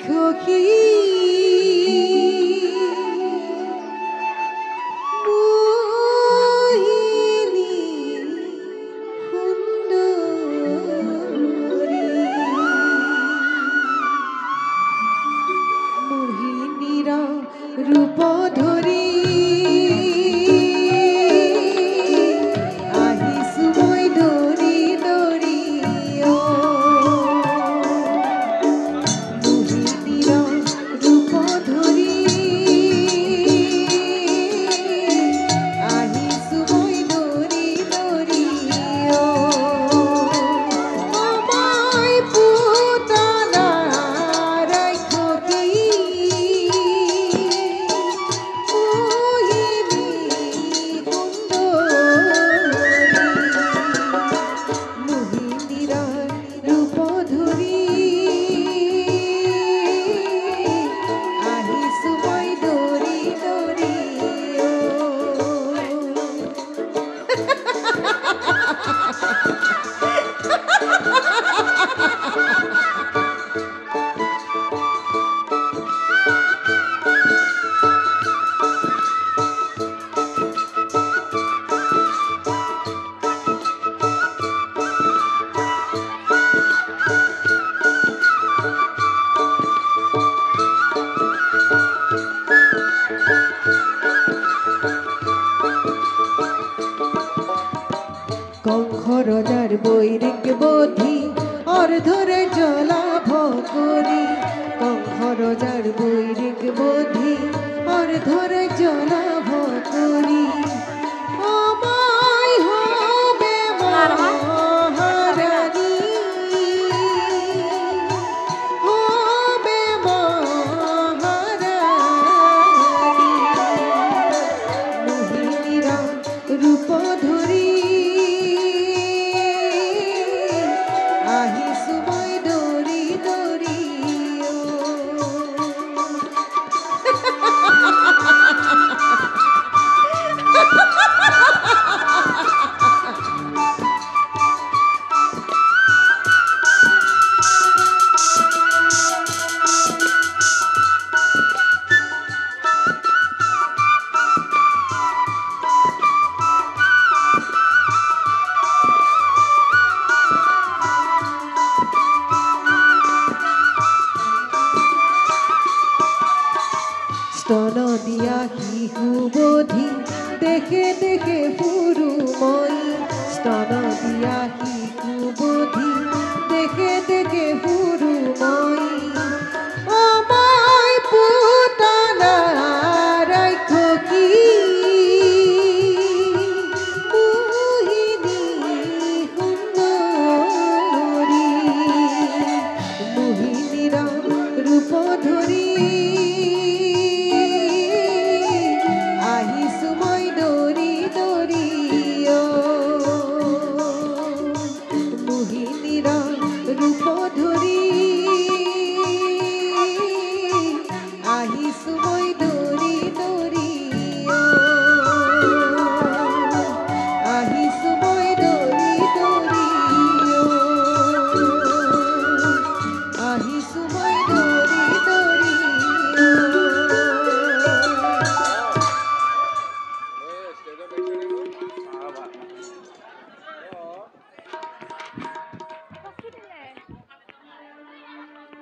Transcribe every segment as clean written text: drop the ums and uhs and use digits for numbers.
ৰাক্ষসী মোহিনী সুন্দৰী মোহিনীৰ ৰূপ ধৰি আহিছো মই দৌৰি দৌৰি অ মোহিনীৰ ৰূপ ধৰি আহিছো মই দৌৰি দৌৰি অ মই পুতনা ৰাক্ষসী মোহিনী সুন্দৰী মোহিনীৰ ৰূপ ধৰি আহিছো মই দৌৰি দৌৰি অ। কংস রজার বৈরিক বোধি অর্ধরে জলাভ করি কংস রজার বৈরিক বোধি অর্ধরে জলাভ করি আমায় হবে মহারানী হবে মহারানী মোহিনীর রূপ ধৰি আহিছো মই দৌৰি দৌৰি অ। স্তন দিয়া শিশু বধি দেখে দেখে ফুৰো মই স্তন দিয়া শিশু বধি দেখে দেখে ফুৰো মই অ মই পুতনা ৰাক্ষসী মোহিনী সুন্দৰী মোহিনীৰ ৰূপ ধৰি আহিছো মই দৌৰি দৌৰি অ। মোহিনীৰ ৰূপ ধৰি আহিছো মই দৌৰি দৌৰি অ। আহিছো মই দৌৰি দৌৰি অ। আহিছো মই দৌৰি দৌৰি অ।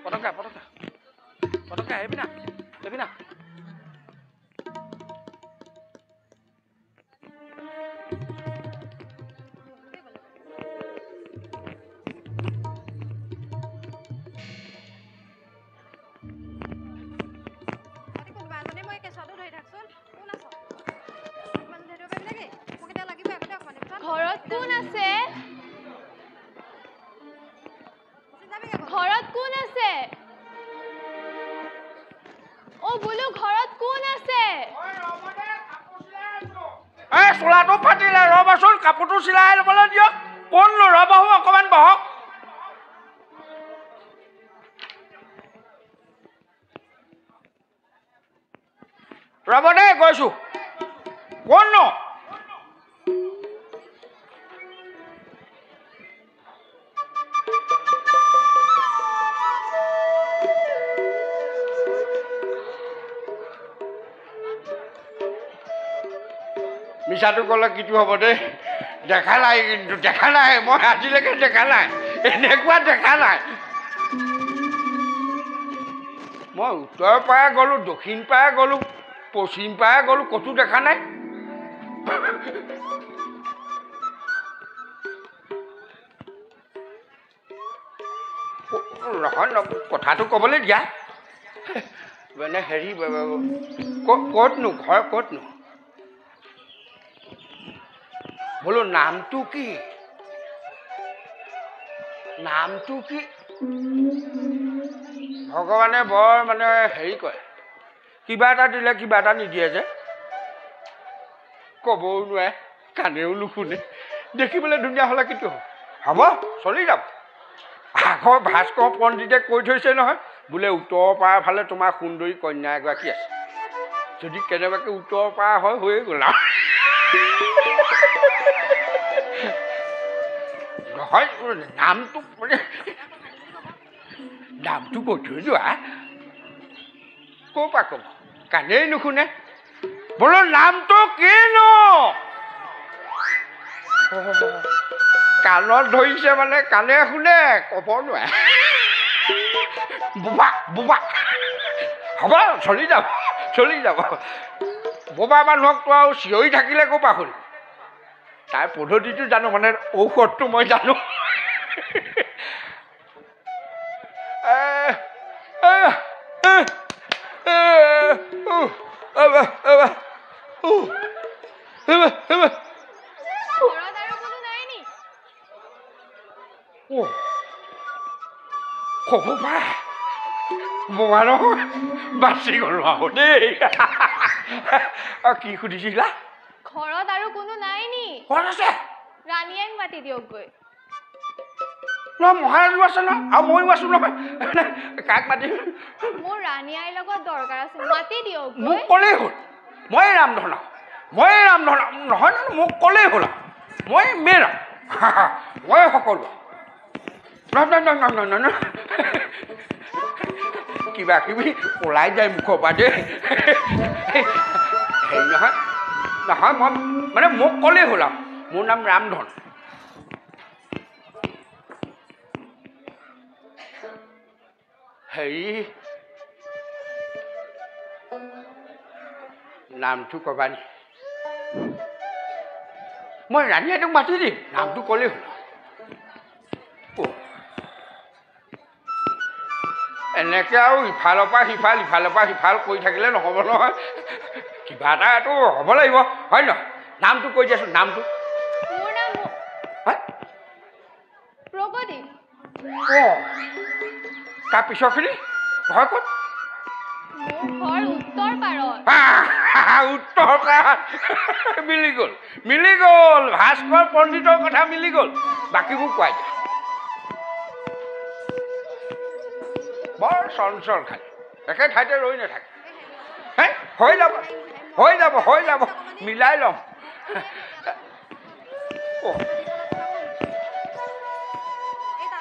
পটকা পটকা পটকা আহিবি না যাবি না। কোনোবা এজনে মই কেঁচুৱাটো ধৰি থাকচোন। কোন আছ? অকণমান ধৰি দিব পাৰিবি নেকি? মোক এতিয়া লাগিব আকৌ দে অকণমান পিছত। ঘৰত কোন আছে? গুচি যাবি আকৌ। ঘৰত কোন আছে? অ বোলো ঘৰত কোন আছে? এই চোলাটো ফাটিলে, ৰ'বাচোন, কাপোৰটো চিলাই ল'বলৈ দিয়ক। কোননো, ৰ'বাহো অকণমান বহক। ৰ'ব দেই, গৈছো। কোননো? মিছাটো ক'লে কিটো হ'ব দেই। দেখা নাই, কিন্তু দেখা নাই, মই আজিলৈকে দেখা নাই, এনেকুৱা দেখা নাই। মই উত্তৰৰ পৰা গ'লোঁ, দক্ষিণ পাৰে গ'লোঁ, পশ্চিম পাৰে গ'লোঁ, ক'তো দেখা নাই। নহয়, কথাটো ক'বলৈ দিয়া। মানে হেৰি, ক'তনো ঘৰ, ক'তনো? বোলো নামটো কি, নামটো কি? ভগৱানে বৰ মানে হেৰি কৰে, কিবা এটা দিলে কিবা এটা নিদিয়ে যে, ক'বও নোৱাৰে, কাণেও নুশুনে। দেখিবলৈ ধুনীয়া হ'লে কিন্তু হ'ব, চলি যাব। আগৰ ভাস্কৰ পণ্ডিতে কৈ থৈছে নহয়, বোলে উত্তৰৰ পাৰৰ ফালে তোমাৰ সুন্দৰী কন্যা এগৰাকী আছে, যদি কেনেবাকৈ উত্তৰৰ পাৰ হয়, হৈয়ে গ'ল আৰু। নহয়, নামটো মানে নামটো কৈ থৈ যোৱা, ক'ৰ পৰা ক'ব, কাণেই নুশুনে। বোলো নামটো কিনো? কাণত ধৰিছে মানে কাণে শুনে, ক'ব নোৱাৰে। বোবা বোবা হ'ব, চলি যাব, চলি যাব। বোবা মানুহকতো আৰু চিঞৰি থাকিলে ক'ৰ পৰা শুনিব? তাৰ পদ্ধতিটো জানো, মানে ঔষধটো মই জানো। ঘৰত আৰু কোনো নাই নি? ক'ব পাৰে বোবা নহয়, বাচি গ'লো আৰু দেই। কি সুধিছিলা? ঘৰত আৰু কোনো নাই নি? ঘৰত আছে। ৰাণী আইক মাতি দিয়কগৈ। নহয়, মহাৰাজো আছে নহয়, আৰু ময়ো আছো নহয়, কাক মাতিম? মোৰ ৰাণী আইৰ লগত দৰকাৰ আছে, মাতি দিয়কগৈ। মোক ক'লেই হ'ল, ময়ে ৰামধন, ময়ে ৰামধন। নহয় নহয়, মোক ক'লেই হ'ল, মই মেইন, ময়ে সকলো। নহয় নহয় নহয় নহয় নহয়, কিবা কিবি ওলাই যায় মুখৰ পৰা দেই। হেৰি নহয় নহয়, মই মানে মোক ক'লেই হ'ল আৰু, মোৰ নাম ৰামধন। হেৰি, নামটো ক'বা নি? মই ৰাণী আইদেউক মাতি দিম, নামটো ক'লেই হ'ল। এনেকৈ আৰু ইফালৰ পৰা সিফাল, ইফালৰ পৰা সিফাল কৰি থাকিলে নহ'ব নহয়, কিবা এটাতো হ'ব লাগিব, হয় নহয়? নামটো কৈ দিয়াচোন, নামটো। মোৰ নাম প্ৰগতি। অঁ, তাৰ পিছৰখিনি ঘৰ ক'ত? মোৰ ঘৰ উত্তৰ পাৰত। উত্তৰ পাৰত, মিলি গ'ল, মিলি গ'ল, ভাস্কৰ পণ্ডিতৰ কথা মিলি গ'ল। বাকীবোৰ কোৱাই দিয়া। বৰ চঞ্চল, খালি একে ঠাইতে ৰৈ নাথাকে। হে, হৈ যাব, হৈ যাব, হৈ যাব, মিলাই ল'ম।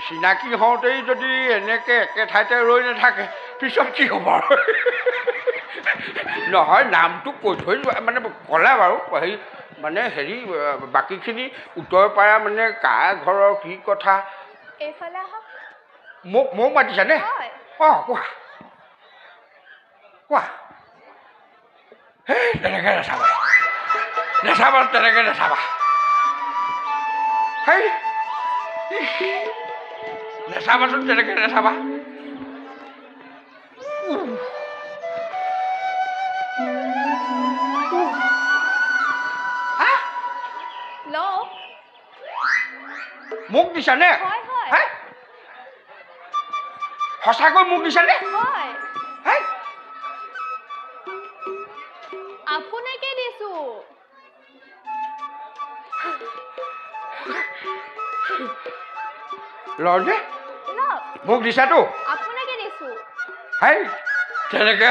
চিনাকি হওঁতেই যদি এনেকৈ একে ঠাইতে ৰৈ নাথাকে, পিছত কি হ'ব? নহয়, নামটো কৈ থৈ যোৱা, মানে ক'লে বাৰু হেৰি, মানে হেৰি, বাকীখিনি উত্তৰ পাৰা মানে কাৰ ঘৰৰ কি কথা। এইফালে আহক। মোক মাতিছানে? অঁ, কোৱা কোৱা। সেই তেনেকৈ নাচাবা, নাচাবা, তেনেকৈ নাচাবা। সেই নাচাবাচোন, তেনেকৈ নাচাবা। মোক দিছানে? সঁচাকৈ মোক দিছানে? আপোনাকে দিছো। লওঁ মোক দিছাতো? আপোনাকে দিছো। হেই, তেনেকে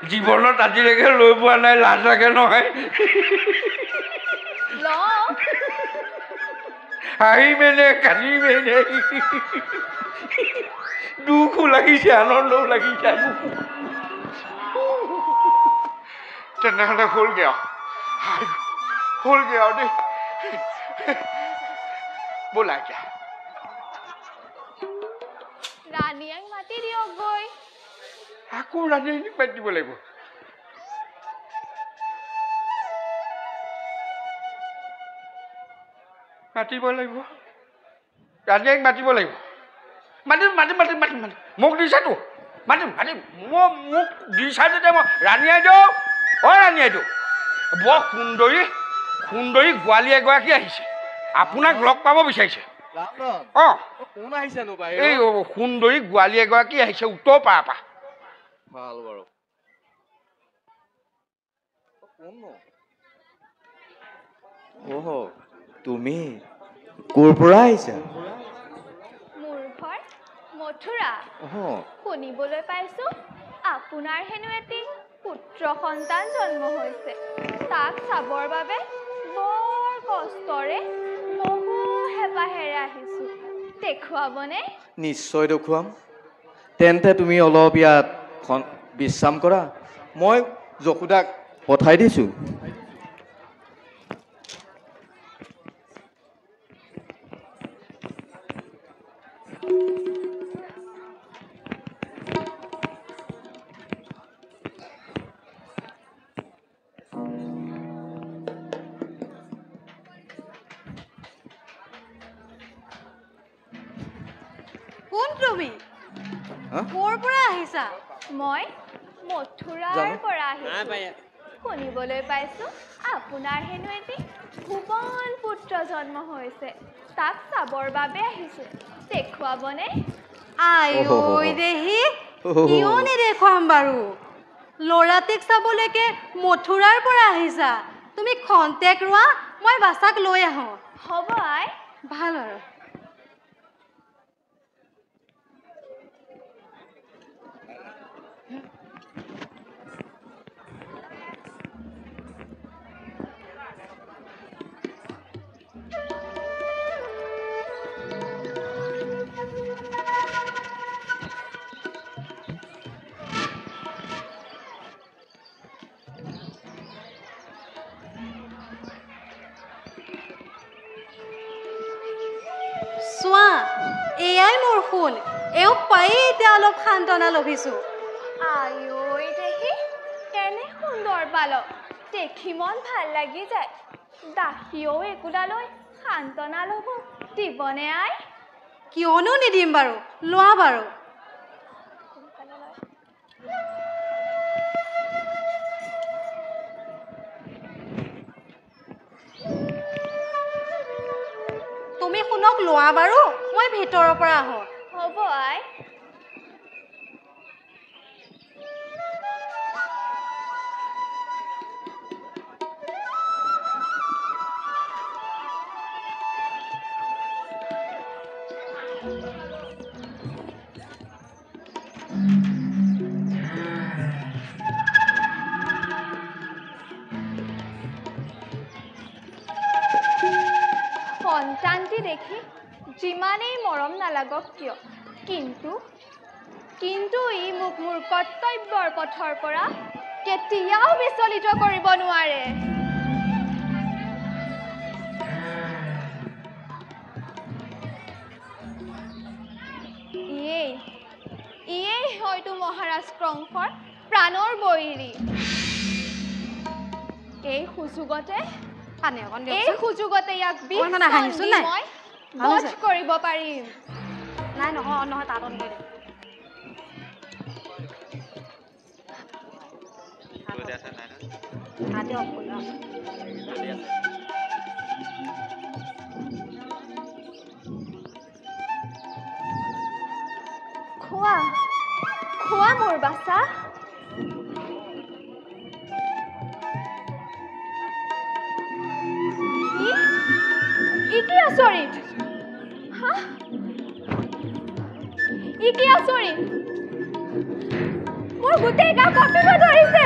জীৱনত আজিলৈকে লৈ পোৱা নাই, লাজ লাগে নহয়। হাঁহিমেনে কান্দিমেনে, দুখো লাগিছে, আনন্দও লাগিছে। তেনেহ'লে হ'লগৈ আৰু। হ'লগৈ আৰু দেই। ব'লা এতিয়া। ৰাণীয়াক মাতি দিয়ক গৈ। আকৌ ৰাণীক মাতি দিব লাগিব। মাতিব লাগিব, ৰাণীয়াক মাতিব লাগিব। মাতিম মাতিম মাতিম মাতিম মাতিম। মোক দিছাতো, মাতিম মাতিম। মোক দিছা যেতিয়া মই ৰাণী আইদেউ, অ ৰাণী আইদেউ, বৰ সুন্দৰী সুন্দৰী গোৱালী এগৰাকী আহিছে, আপোনাক লগ পাব বিচাৰিছে। অঁ, এই সুন্দৰী গোৱালী এগৰাকী আহিছে উত্তৰ পাৰৰ পৰা। ভাল বাৰু। তুমি ক'ৰ পৰা আহিছা? মোৰ ঘৰ মথুৰা। শুনিবলৈ পাইছো আপোনাৰ হেনো এটি পুত্ৰ সন্তান জন্ম হৈছে। তাক চাবৰ বাবে বৰ কষ্টৰে বহু হেঁপাহেৰে আহিছো। দেখুৱাবনে? নিশ্চয় দেখুৱাম। তেন্তে তুমি অলপ ইয়াত বিশ্ৰাম কৰা, মই যশোদাক পঠাই দিছোঁ। কোন তুমি? ক'ৰ পৰা আহিছা? মই মথুৰাৰ পৰা আহিছো। শুনিবলৈ পাইছো আপোনাৰ হেনো এটি ভুৱন পুত্ৰ জন্ম হৈছে, তাক চাবৰ বাবে আহিছো। দেখুৱাবনে? আই ঐ দেহি, কিয় নেদেখুৱাম বাৰু? ল'ৰাটিক চাবলৈকে মথুৰাৰ পৰা আহিছা। তুমি খন্তেক ৰোৱা, মই বাছাক লৈ আহোঁ। হ'ব আই। ভাল আৰু। চোৱা, এয়াই মোৰ সোণ। এওঁক পায়েই এতিয়া অলপ সান্তনা লভিছো। আই ঐ দেহি, কেনে সুন্দৰ বালক, দেখি মন ভাল লাগি যায়। দাসীয়েও একোটালৈ সান্তনা ল'ব দিবনে আই? কিয়নো নিদিম বাৰু, লোৱা বাৰু। তুমি শুনক, লোৱা বাৰু, মই ভিতৰৰ পৰা আহোঁ। হ'ব আই। সন্তানটি দেখি যিমানেই মৰম নালাগক কিয়, কিন্তু কিন্তু ই মোক মোৰ কৰ্তব্যৰ পথৰ পৰা কেতিয়াও বিচলিত কৰিব নোৱাৰে। ইয়েই হয়তো মহাৰাজ কংসৰ প্ৰাণৰ বৈৰী। এই সুযোগতে এই সুযোগতে ইয়াক বিষ মই বধ কৰিব পাৰিম। নাই, নহয় নহয়, তাত অন কৰি দে। খোৱা খোৱা মোৰ বাচা। ই কি আচৰিত! হা, ই কি আচৰিত! মোৰ গোটেই গা কঁপিব ধৰিছে।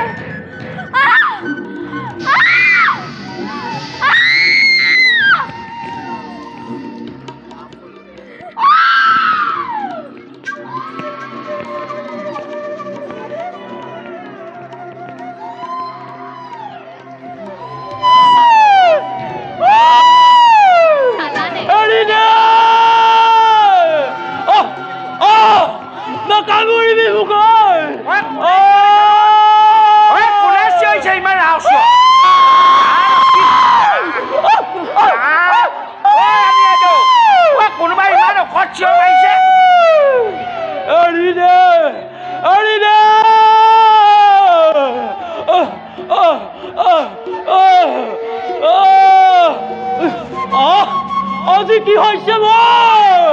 হৈছে মোৰ।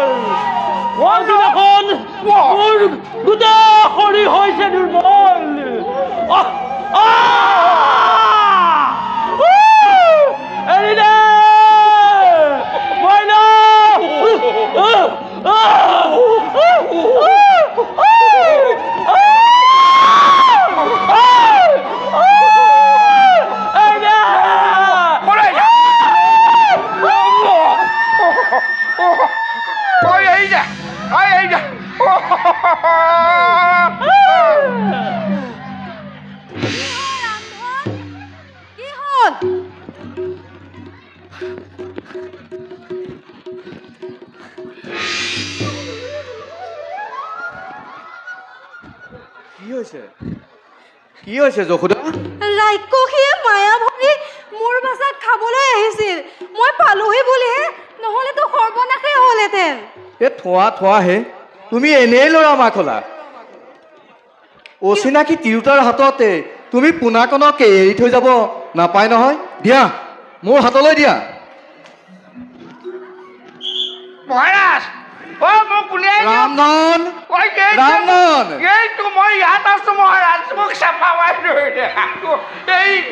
দেখোন মোৰ গোটেই শৰীৰ হৈছে দুৰ্বল। এৰি দে মইনা। কি হ'ল? কি হৈছে, কি হৈছে যশোদা? ৰাক্ষসীয়ে মায়া ভৰি মোৰ বাছাক খাবলৈ আহিছিল, মই পালোহি বুলিহে, নহ'লেতো সৰ্বনাশেই হ'লহেঁতেন। এ থোৱা থোৱা হে, তুমি এনেই ল'ৰা মাক হলা। অচিনাকি তিৰোতাৰ হাততে তুমি পোনাকণক এৰি থৈ যাব নাপায় নহয়। দিয়া, মোৰ হাতলৈ দিয়া। মহাৰাজ, অ মোক উলিয়াই দিয়ক। ৰামধন, ঐ, এইটো- ৰামধন। এইটো মই ইয়াত আছো মহাৰাজ, মোক চেপা মাৰি ধৰিলে। এই